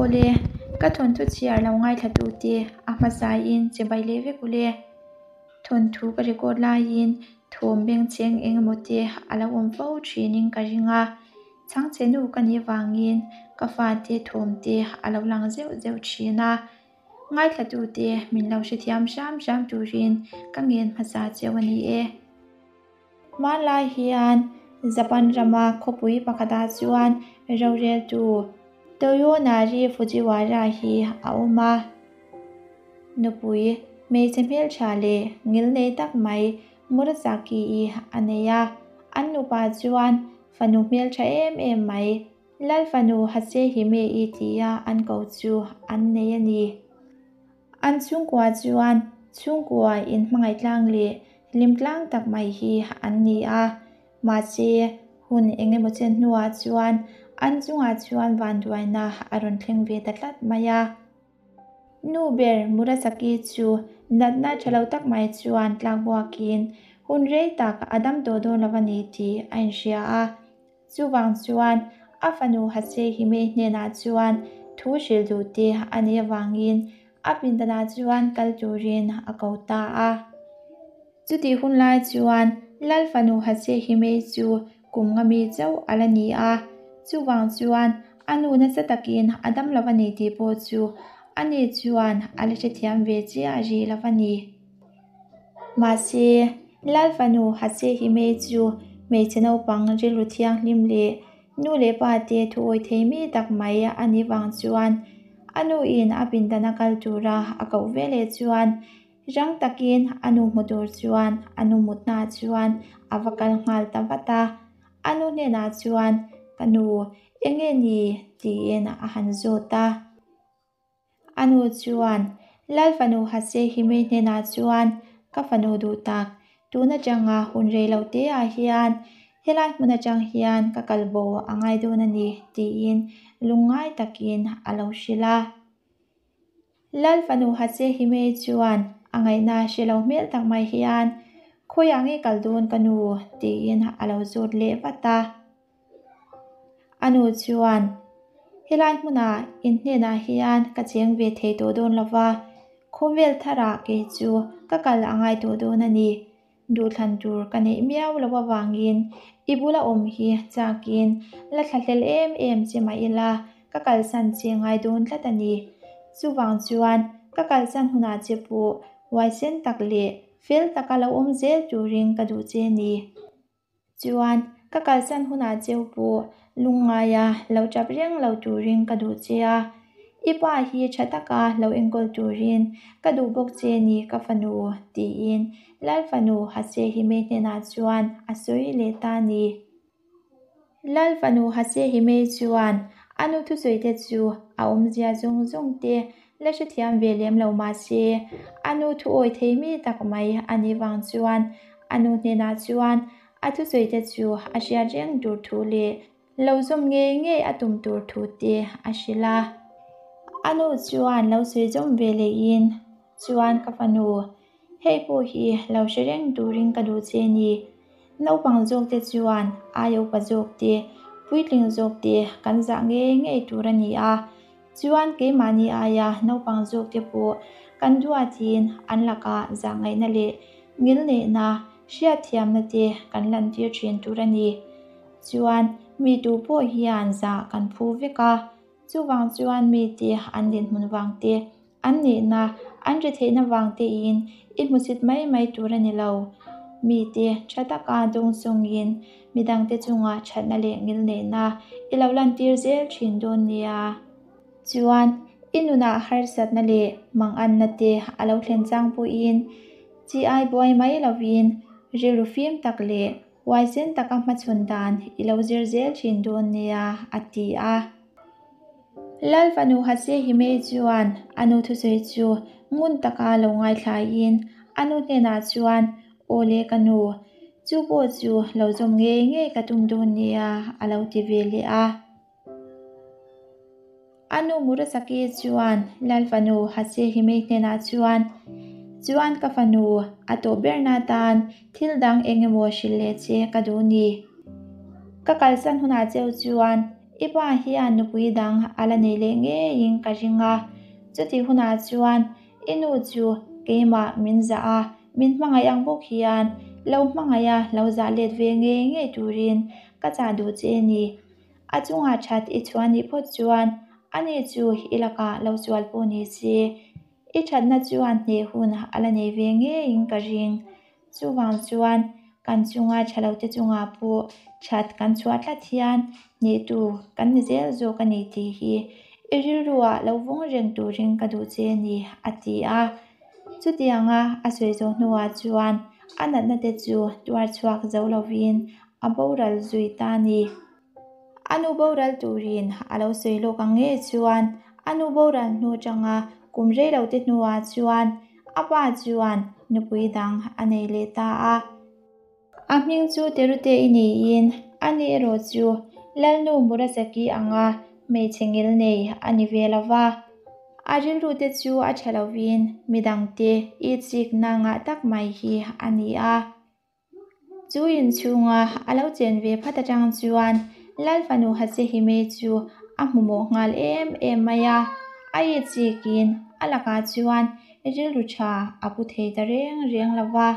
Awle, ka thawnthu chhiar lo ngaithlatute a hmasain chibai leh vek ule. Thawnthu ka record laiin thawm bengchheng eng emaw te a lo awm fo thinin ka ring a, chhangchhe nu ka nih vangin ka fate thawm te a lo lang zeuh zeuh thin a. Ngaithlatute min lo hrethiam hram hram turin ka ngen hmasa cheu a ni e. Hmanlai hian Japan rama khawpui pakhatah chuan roreltu Toyonari Fujiwara hi a awm a. Nupui hmeichhe hmeltha leh ngilnei tak mai Murasaki-i a nei a. An nupa chuan fanu hmeltha em em mai Lal fanu Hasehime-i tia an ko chu an nei a ni. An chhungkua chuan chhungkua inhmangaih tlang leh hlim tlang tak mai hi an ni a, mahse hun eng emaw chen hnuah chuan an chungah chuan vanduaina a rawn thleng ve ta tlat mai a. Nu ber Murasaki chu natna tha lo tak mai chuan tlak buakin hun rei tak a dam tawh dawn lo a ni tih a inhria a. Chuvang chuan a fanu Hasehime hnenah chuan thu hrilh duh te a nih avangin a pindanah chuan kal turin a ko ta a. Chutih hun lai chuan Lal fanu Hasehime chu kum nga mi chauh a la ni a, chuvang chuan a nu nasa takin a dam lo a ni tih pawh chu ani chuan a la hrethiam ve chiah rih lo a ni. Mahse, Lal fanu Hasehime chu hmeichhe naupang rilru thianghlim leh nu leh pa te thuawi thei mi tak mai a nih vang chuan a nuin a pindan a kal tura a koh veleh chuan rang takin a nu hmu tur chuan a nu mutnaah chuan a va kal nghal ta vat a. A nu hnenah chuan, Ka nu, eng nge ni? tiin a han zawt a. A nu chuan, Lal fanu Hasehime hnenah chuan, Ka fanu duh tak, tun atanga hun rei lo te ah hian helai hmun atang hian ka kal bo a ngai dawn a ni, tiin lungngai takin a lo hrilh a. Lal fanu Hasehime chuan a ngaihna hre lo hmel tak mai hian, Khawiah nge kal dawn ka nu? tiin a lo zawt leh vat a. A nu chuan, Helai hmunah in hnenah hian ka cheng ve thei tawh dawn lo va, khawvel tharah kei chu ka kal a ngai tawh dawn a ni. Duhthlan tur ka neih miau loh avangin i bula awm hi chakin la thlahlel em em che mah ila ka kalsan che ngai dawn tlat a ni. Chuvang chuan ka kalsan hunah che pawh huaisen tak leh fel taka lo awm zel turin ka duh che ni. Chuan, ka kalsan hunah cheu pawh lungngaia lo tap reng lo turin ka duh che a, i pa hi tha taka lo enkawl turin ka duh bawk che ni ka fanu, tiin Lal fanu Hasehime hnenah chuan a sawi leh ta ni. Lal fanu Hasehime chuan a nu thusawi te chu a awmzia zawng zawng te la hrethiam ve lem lo mah se, a nu thu awi thei mi tak mai a nih vang chuan A nu hnenah chuan a thusawi te chu a hriat reng tur thu leh lo zawm ngei ngei a tum tur thu te a hrilh a. A nu chuan lo sawi zawm ve lehin chuan ka fanu, hei pawh hi lo hre reng turin ka duh che ni. Naupang zawk te chuan aia upa zawk te, puitling zawk te kan zah ngei ngei tur a ni a. Chuan keimahni aia naupang zawk te pawh kan duatin an lakah zahngaihna leh ngilneihna, hriatthiamna te kan lantir thin tur a ni. Chuan mi tu pawh hian zah kan phu vek a, chuvang chuan mite an dinhmun vang te, an nihna, an retheihna vang tein i hmusit mai mai tur a ni lo. Mite tha taka dawng chungin midangte chunga thatna leh ngilneihna i lo lantir zel thin dawn nia. Chuan i nunah harsatna leh manganna te a lo thlen chang pawhin chi ai buai mai lovin rilru fim tak leh huaisen taka hmachhawn dan i lo zir zel thin dawn nia, a ti a. Lal fanu Hasehime chuan a nu thusawi chu ngun taka lo ngaithlaiin a nu hnenah chuan, Aw le ka nu, chu pawh chu lo zawm ngei ngei ka tum dawn nia, a lo ti ve leh a. A nu Murasaki chuan Lal fanu Hasehime hnenah chuan, Chuan ka fanu, a tawh berna tan thil dang eng emaw hrilh leh che ka duh ni. Ka kalsan hunah cheu chuan. I pa hian nupui dang a la nei leh ngeiin ka ring a, chutih hunah chuan i nu chu keimah min zah a, min hmangaih ang bawk hian lo hmangaih a lo zah let ve ngei ngei turin ka chah duh che a ni. A chungah that i chhuah nih phawt chuan ani chu i lakah lo sual pawh ni se, i thatna chuan hneh hun a la nei ve ngeiin ka ring. Chuvang chuan kan chunga tha lo te chungah pawh that kan chhuah tlat hian hnehtu kan ni zel zawk a ni tih hi i rilruah lo vawng reng turin ka duh che a ni, a ti a. Chutianga a sawi zawh hnuah chuan a natna te chu tuar chhuak zo lovin a boral zui ta a ni. A nu boral turin a lo sawi lawk ang nge chuan a nu boral hnu atanga kum rei lo te hnuah chuan a pa chuan nupui dang a nei leh ta a. A hming chu Terute i niin ani erawh chu Lalnu Murasaki anga hmeichhe ngil nei a ni ve lo va. A rilru te chu a tha lovin midangte itsikna ngah tak mai hi a ni a. Chu inchhunga a lo chen ve phat atang chuan Lal fanu Hasehime chu a hmu mawh nghal em em mai a, a itzikin a lakah chuan rilru tha a pu thei ta reng reng lo va.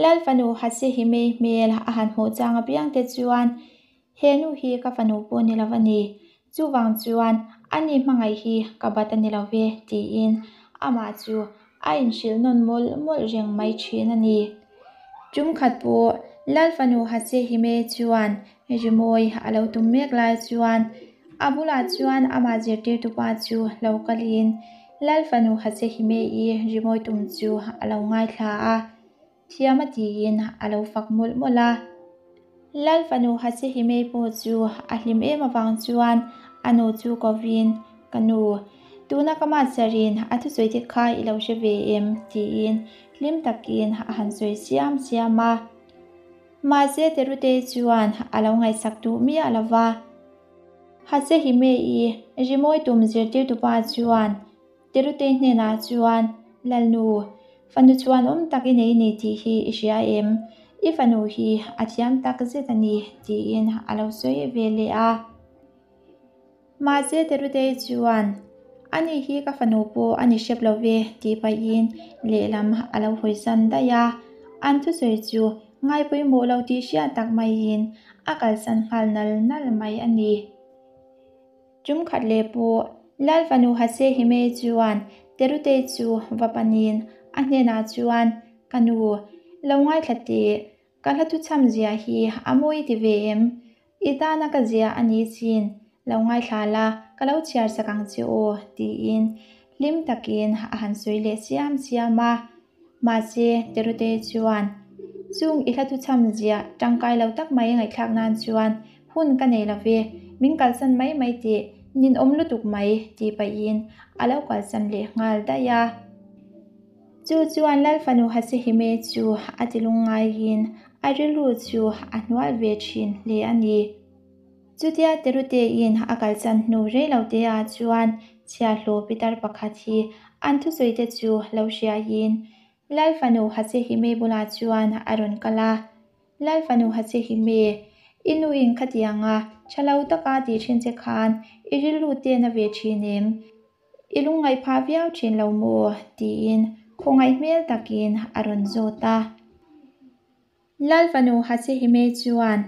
Lal fanu Hasehime hmel a han hmuh chang apiang te chuan He nu hi ka fanu pawh ni lo a ni, chuvang chuan ani hmangaih hi ka bat a ni lo ve tiin amah chu a inhrilh nawn mawlh mawlh reng mai thin a ni. Tum khat pawh Lal fanu Hasehime chuan rimawi a lo tum mek lai chuan a bulah chuan amah zirtirtupa chu lo kalin Lal fanu Hasehime-i rimawi tum chu a lo ngaithla a. Thiam a tiin a lo fak mawlh mawlh a. Lal fanu Hasehimei pawh chu a hlim em avang chuan a nu chu kovin, Ka nu, tuna ka master-in a thusawi te kha i lo hre ve em? tiin hlim takin a han sawi siam siam a. Mahse Terutei chuan a lo ngaihsak duh miah lo va. Hasehimei-i rimawi tum zirtirtupa chuan Terutei hnenah chuan, Lalnu, fanu chuan awm tak i nei ni tih hi i hria em? I fanu hi a thiam tak zet a ni, tiin a lo sawi ve leh a. Mahse Terutei chuan, Ani hi ka fanu pawh a ni hrep lo ve, tih pahin lehlam a lo hawisan daih a. An thusawi chu ngai pawimawh lo tih hriat tak maiin a kalsan nghal nal nal mai a ni. Tumkhat leh pawh Lal fanu Hasehime chuan Terutei chu va panin a hnenah chuan, Ka nu, lo ngaithla teh, ka hla thuchham zia hi a mawi ti ve em? I tana ka zia a ni chin, lo ngaithla la, ka lo chhiar sak ang che aw, tiin hlim takin a han sawi leh siam siam a. Mahse, Terutei chuan, Chung i hla thuchham ziah tangkai lo tak mai ngaihthlak nan chuan hun ka nei lo ve, min kalsan mai mai tih ninawm lutuk mai tih pahin a lo kalsan leh nghal daih a. Chu chuan Lal fanu Hasehime chu a ti lungngaiin a rilru chu a hnual ve thin hle a ni. Chutia Teruteiin a kalsan hnu rei lo te ah chuan chhiahhlawh pitar pakhat hi an thusawi te chu lo hriaiin Lal fanu Hasehime bulah chuan a rawn kal a. Lal fanu Hasehime, i nuin khatianga tha lo taka tih thin che khan i rilru te na ve thin em? I lungngaih phah viau thin lo maw? tiin khawngaih hmel takin a rawn zawt a. Lal fanu Hasehime chuan,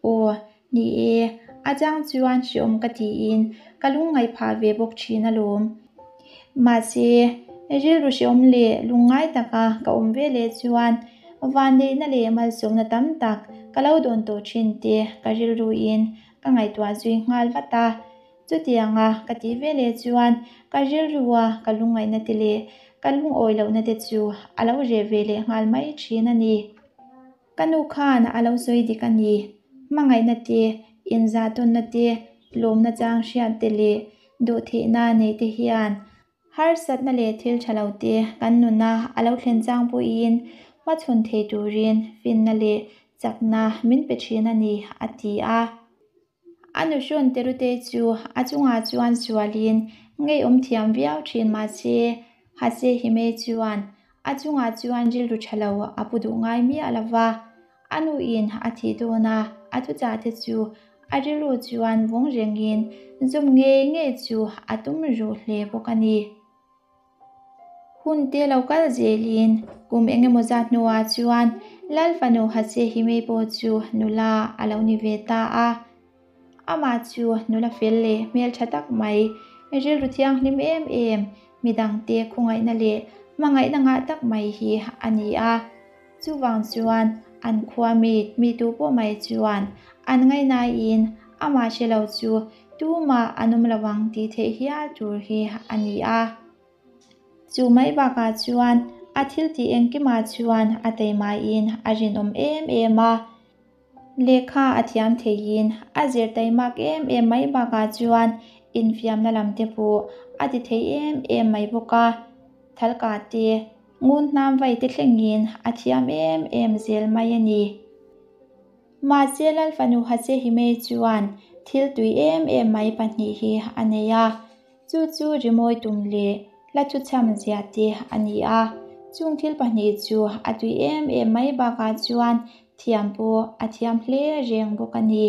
Aw, ni e, a chang chuan hreawm ka tiin ka lungngaih phah ve bawk thin alawm. Mahse, rilru hreawm leh lungngai taka ka awm ve leh chuan vanneihna leh malsawmna tam tak ka lo dawn tawh thin te ka rilruin ka ngaihtuah zui nghal vat a. Chutianga ka tih ve leh chuan ka rilrua ka lungngaihna te leh ka lungawi lohna te chu a lo reh ve leh nghal mai thin a ni. Ka nu khan a lo sawi dik a ni. Hmangaihna te, inzahtawnna te, lawmna chang hriat te leh dawhtheihna neih te hian Harsatna leh thil tha lo te kan nuna a lo thlen chang pawhin hmachhawn thei turin finna leh chakna min pe thin a ni, a ti a. A nuhrawn Terute chu a chungah chuan sualin ngeiawm thiam viau thin mahse Hasehime chuan a chungah chuan rilru tha lo a pu duh ngai miah lo va, a nuin a thih dawn a, a thuchah te chu a rilru chuan vawng rengin zum ngei ngei chu a tum ruh hle bawk a ni. Hun te lo kal zelin kum eng emaw zat hnuah chuan Lal fanu Hatsehimei pawh chu nula a lo ni ve ta a. Amah chu nula fel leh hmeltha tak mai, rilru thianghlim em em, midangte khawngaihna leh hmangaihna ngah tak mai hi a ni a. Chuvang chuan an khua mi mi tu pawh mai chuan an ngaihnain amah hre lo chu tumah an awm lo ang tih theih hial tur hi a ni a. Chu mai bakah chuan a thil tih engkimah chuan a teimain a rinawm em em a. Lehkha a thiam theihin a zir taimak em em mai bakah chuan infiamna lam te pawh a ti thei em em mai bawk a. Thalka te, ngun hnam vai te thlengin a thiam em em zel mai a ni. Mahse Lal fanu Hasehimei chuan thil tui em em mai pahnih hi a nei a. Chu chu rimawi tum leh hla thuchham ziah te a ni a, chung thil pahnih chu a tui em em mai bakah chuan thiam pawh a thiam hle reng bawk a ni.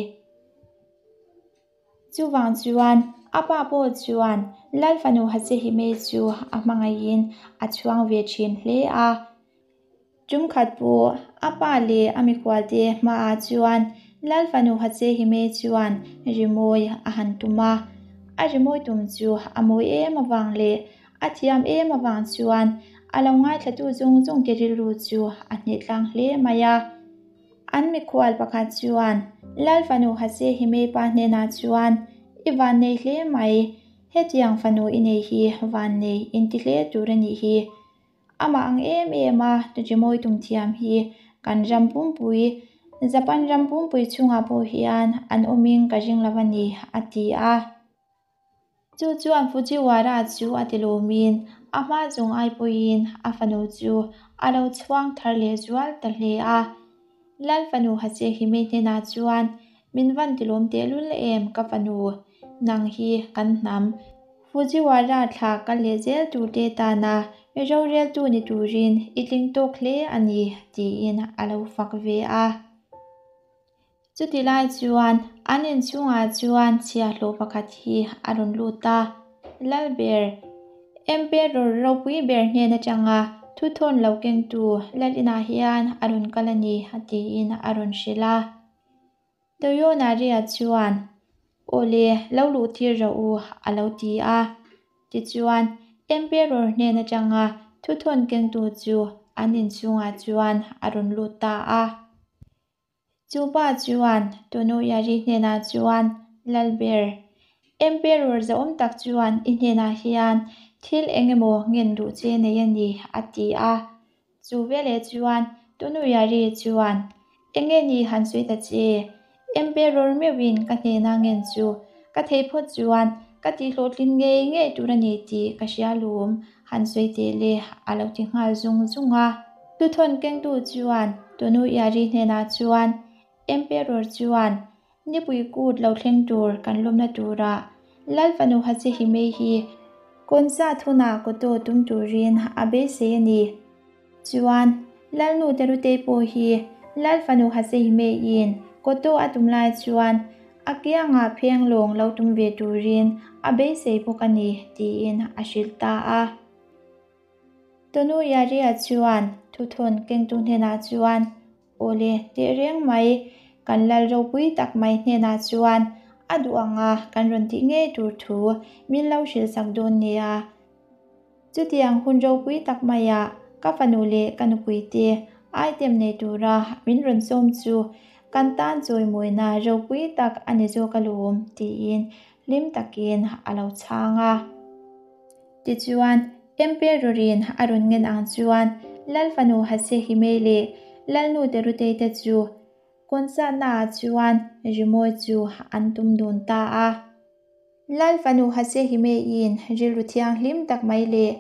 Chuvang chuan a pa pawh chuan Lal fanu Hasehimei chu a hmangaihin a chhuang ve thin hle a. Tumkhat pawh a pa leh a mikhualte hmaah chuan Lal fanu Hatsehime chuan rimawi a han tum a. A rimawi tum chu a mawi em avang leh a thiam em avang chuan a lo ngaithlatu zawng zawngte rilru chu a hneh tlang hle mai a. An mikhual pakhat chuan Lal fanu Hatsehime pa hnenah chuan, I vannei hle mai, hetiang fanu i nei hi vannei inti hle tur a nih hi. Amah ang em em a Tuchimawi tum thiam hi kan ram pumpui, Japan ram pumpui chhungah pawh hian an awmin ka ring lo a ni, a ti a. Chu chuan Fujiwara chu a ti lawmin a hma zawng ai pawhin a fanu chu a lo chhuang thar leh zual ta hle a. Lal fanu Hachehime hnenah chuan, Min van ti lawm tehlul em ka fanu, nang hi kan hnam. Fujiwara thla kal leh zel turte tana roreltu ni turin i tling tawk hle a ni, tiin a lo fak ve a. Chuti lai chuan an inchhungah chuan chhiahhlawh pakhat hi a rawn lut a, Lalber, Emperor ropui ber hnen atanga thuthawn lo kengtu Lalinah hian a rawn kal a ni, tiin a rawn hrilh a. Toyonaria chuan, Aw le, lo luh tir rawh u, a lo ti a. Tichuan, Emperor hnen atanga thuthawn kengtu chu an inchhungah chuan a rawn lut ta a. Chu pa chuan Tonoyari hnenah chuan, Lalber, Emperor zahawm tak chuan i hnenah hian thil eng emaw ngen duh che nei a ni, a ti a. Chu veleh chuan Tunuyari chuan, Enge ni han sawi ta che? Emperor meuhin ka hnena ngen chu ka thei phawt chuan ka tihhlawhtlin ngei ngei tur a ni tih ka hria lawm, han sawi teh le, a lo ti nghal zung zung a. Thuthawn kengtu chuan Tunuyari hnenah chuan, Emperor chuan Nipui kut lo thleng tur kan lawmna turah Lal fanu Hachehimei hi concert hunah koto tum turin a beisei a ni. Chuan, Lalnu Terutei pawh hi Lal fanu Hachehimeiin koto a tum lai chuan a kiangah pheng lawng lo tum ve turin a beisei bawk a ni tiin a hrilh ta a. Tonu Yaria chuan thuthawn kengtu hnenah chuan Aw le, teh reng mai, kan lal ropui tak mai hnenah chuan a duh anga kan rawn tih ngei tur thu min lo hrilh sak dawn nia. Chutiang hun ropui tak maiah ka fanu leh ka nupui te item nei tura min rawn sawm chu kan tan chawimawina ropui tak a ni zawk alawm tiin hlim takin a lo chhang a. Tichuan, Emperor-in a rawn ngen ang chuan Lal fanu Hasehime leh Lalnu Terutei te chu concert-naah chuan rimawi chu an tum dun ta a. Lal fanu Hasehime-in rilru thianghlim tak mai leh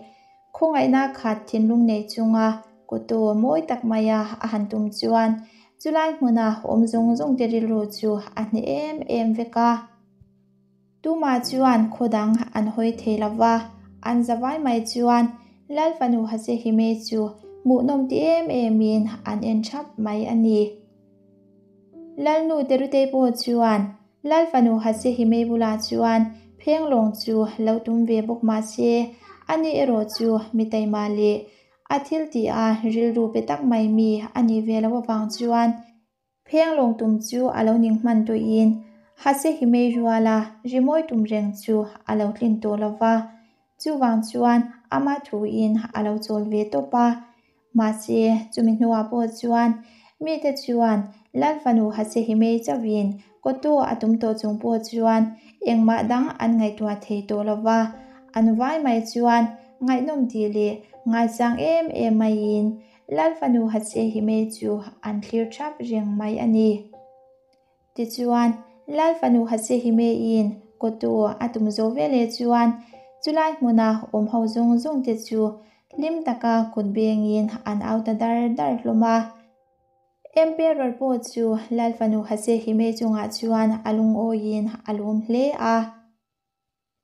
khawngaihna khat thinlung nei chunga kawtaw mawi tak maia a han tum chuan chulai hmuna awm zawng zawng te rilru chu a hneh em em vek a. Tumah chuan khaw dang an hawi thei lo va, an za vai mai chuan Lal fanu Hasehime chu hmuhnawm ti em emin an en thap mai a ni. Lalnu Terutei pawh chuan Lal fanu Hasehimei bulah chuan phenglawng chu lo tum ve bawk mah se, ani erawh chu mi taima leh a thil tih a rilru pe tak mai mi a nih ve loh avang chuan phenglawng tum chu a lo ning hman tawhin Hasehimei ruala rimawi tum reng chu a lo tlin tawh lo va, chuvang chuan ama thuin a lo chawl ve tawp a. Mahse, chumi hnuah pawh chuan mite chuan Lal fanu Hasehimei chauhin kawtu a tum tawh chung pawh chuan engmah dang an ngaihtuah thei tawh lo va, an vai mai chuan ngaihnawm tih leh ngaisang em em maiin Lal fanu Hasehimei chu an thlir thap reng mai a ni. Tichuan, Lal fanu Hasehimeiin kawtu a tum zawh veleh chuan chulai hmuna awm ho zawng zawng te chu hlim taka kut bengin an au ta dar dar hlawm a. Emperor pawh chu Lal fanu Hasehimei chungah chuan a lungawiin a lawm hle a.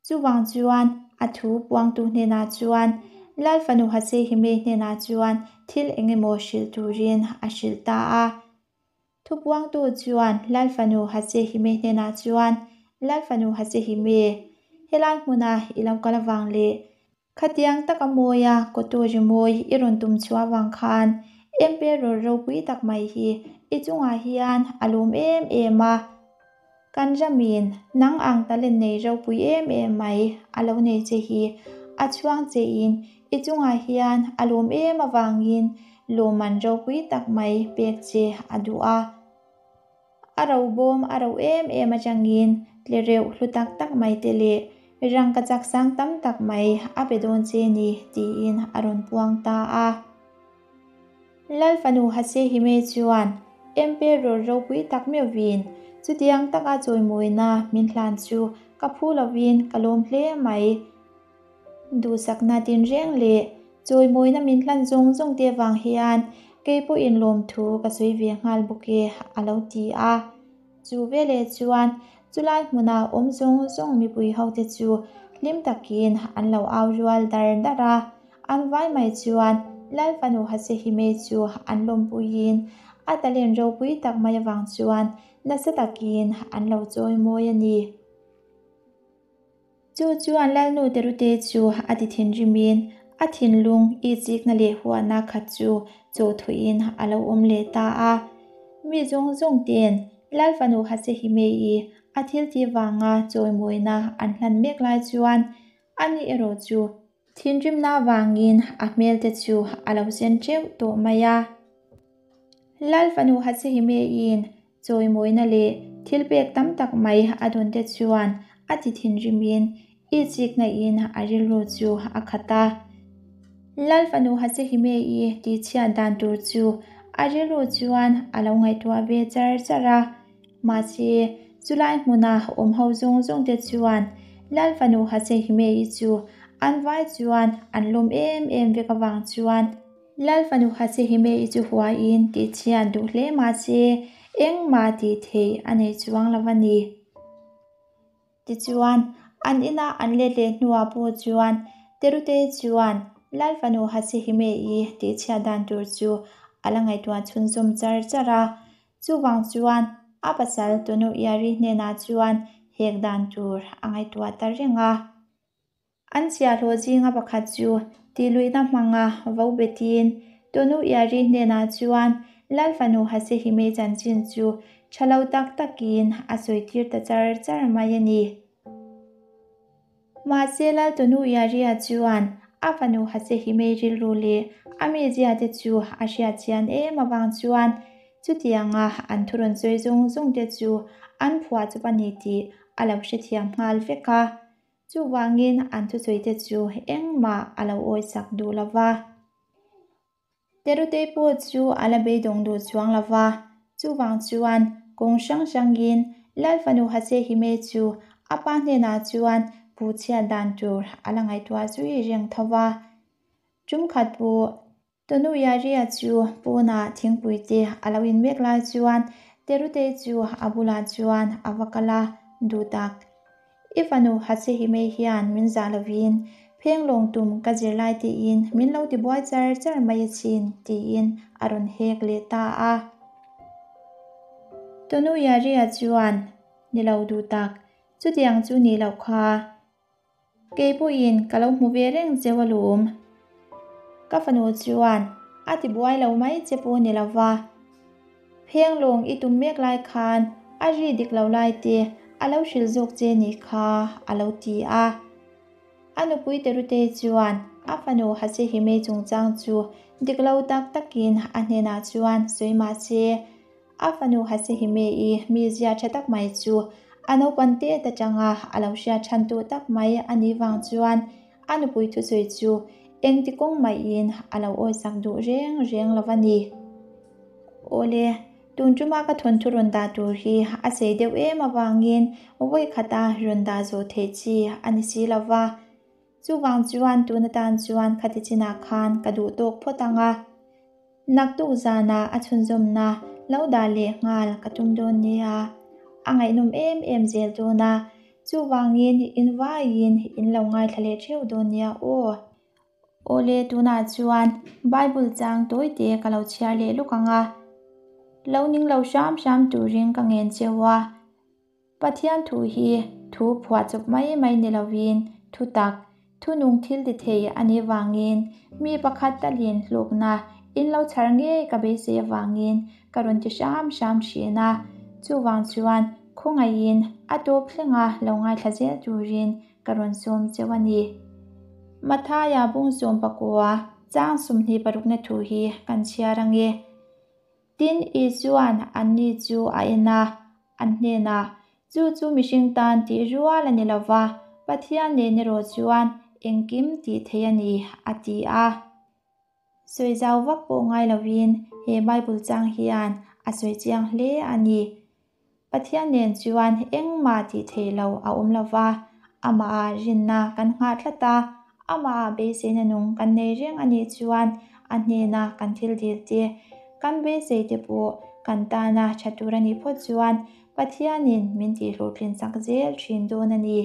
Chuvang chuan a thu puangtu hnenah chuan Lal fanu Hasehimei hnenah chuan thil eng emaw hrilh turin a hrilh ta a. Thu puangtu chuan Lal fanu Hasehimei hnenah chuan, Lal fanu Hasehime, helai hmuna i lo kal avang leh Khatiang taka mawia kawtu rimawi i rawn tum chhuah avang khan Emperor ropui tak mai hi i chungah hian a lawm em em a. Kan ramin nang ang talent nei ropui em em mai a lo nei che hi a chhuang chein i chungah hian a lawm em avangin lawmman ropui tak mai pek che a duh a. A ro bawm a ro em em atangin tlereuh hlu tak tak mai te leh rangkachak sang tam tak mai a pe dawn che ni tiin a rawn puang ta a. Lal fanu Hasehime chuan Emperor ropui tak meuhvin chutiang taka chawimawina min hlan chu ka phu lovin ka lawm hle mai. Duhsakna tinreng leh chawimawina min hlan zawng zawng te vang hian kei pawhin lawmthu ka sawi ve nghal bawk e a lo ti a. Chu veleh chuan chulai hmuna awm zawng zawng mipui hote chu hlim takin an lo au rual dar dar a. An vai mai chuan Lal fanu Hasehime chu an lawmpuiin a talent ropui tak mai avang chuan nasa takin an lo chawimawi a ni. Chu chuan Lalnu Terute chu a ti thinrimin a thinlung i chikna leh huahna khat chu chawhthuihin a lo awm leh ta a. Mi zawng zawng ten Lal fanu Hasehime-i a thiltih vanga chawimawina an hlan mek lai chuan ani erawh chu Thinrimna vangin a hmelte chu a lo sen teuh tawh mai a. Lal fanu Hatsehime-in chawimawina leh thil pek tam tak mai a dawnte chuan a ti thinrimin i chiknain a rilru chu a khat a. Lal fanu Hatsehime-i tihchhiat dan tur chu a rilru chuan a lo ngaihtuah ve char char a. Mahse, chulai hmuna awm ho zawng zawngte chuan Lal fanu Hasehime-i chu an vai chuan an lawm em em vek avang chuan Lal fanu Hasehime-i chu huaiin tihchhiat duh hle mahse engmah tih theih a nei chuang lo a ni. Tichuan, an ina an let leh hnuah pawh chuan Terute chuan Lal fanu Hasehime-i tihchhiat dan tur chu a la ngaihtuah chhunzawm char char a. Chuvang chuan a pasal Tunu Iari hnenah chuan hek dan tur a ngaihtuah ta reng a. An chhiahhlawh zinga pakhat chu tihluihna hmanga vo betin Tunu Iari hnenah chuan Lal fanu Hasehime chanchin chu tha lo tak takin a sawitir ta char char mai a ni. Mahse Lal Tunu Iaria chuan a fanu Hasehime rilru leh a mizia te chu a hriat chian em avang chuan chutianga an thu rawn sawi zawng zawng te chu an phuah chawp a ni tih a lo hrethiam nghal vek a. Chuvangin an thusawi te chu engmah a lo awisak duh lo va. Terutei pawh chu a la beidawng duh chuang lo va, chuvang chuan kawng hrang hrangin Lal fanu Hasehime chu a pa hnenah chuan pu chhiat dan tur a la ngaihtuah zui reng tho va. Tum khat pawh Tunu Yaria chu pawnah thingpui te a lo in mek lai chuan Terutei chu a bulah chuan a va kal a, duh tak. I fanu Hasehime hian min zah lovin phenglawng tum ka zir lai tiin min lo tibuai char char mai asin tiin a rawn hek leh ta a. Tunu Yaria chuan. Ni lo duh tak, chutiang chu nih loh kha. Kei pawhin ka lo hmu ve reng cheu alawm. Ka fanu chuan a ti buai lo mai che pawh ni lo va. Phenglawng i tum mek lai khan a ri dik lo lai te a lo hrilh zawk che nih kha a lo ti a. A nupui Terute chuan a fanu Hasehime chungchang chu dik lo tak takin a hnenah chuan sawi mah se, a fanu Hasehime-i mizia tha tak mai chu a naupan tet atanga a lo hriat than tu tak mai a nih vang chuan a nupui thusawi chu engti kawng maiin a lo awisak duh reng reng lo a ni. Awle, tun tuma ka thawnthu rawn dah tur hi a sei deuh em avangin vawi khata rawn dah zawh theih chi a ni si lo va. Chuvang chuan tun atan chuan khati chinah khan ka duh tawk phawt ang a. Naktuk zanah a chhunzawmna lo dah leh nghal ka tum dawn nia. A ngaihnawm em em zel dawn a, chuvangin invaiin in lo ngaithla leh theuh dawn nia aw. Awle tunah chuan Bible chang tawite ka lo chhiar leh lawk ang a, lo ning lo hram hram turin ka ngen cheu a. Pathian thu hi thu phuah chawp mai mai ni lovin thu tak, thu nung thil ti thei a nih vangin mi pakhat talin hlawkna in lo chhar ngei ka beisei avangin ka rawn ti hram hram thin a. Chuvang chuan khawngaihin a tawp thlenga lo ngaithla zel turin ka rawn sawm cheu a ni. Mathaia bung 19 chang 26na thu hi kan chhiar ang e. Tin, Isua'n anni chu a en a, an hnenah, Chu chu mihring tan tih rual a ni lo va, Pathian nen erawh chuan engkim tih theih a ni, a ti a. Sawi zau vak pawh ngai lovin he Bible chang hian a sawi chiang hle a ni. Pathian nen chuan engmah tih theih lo a awm lo va, amah rinna kan nghah tlat a, amah beiseina nung kan nei reng a nih chuan a hnena kan thil dil te, kan beisei te pawh kan tana tha tur a nih phawt chuan Pathianin min tihhlawhtlin sak zel thin dawn a ni.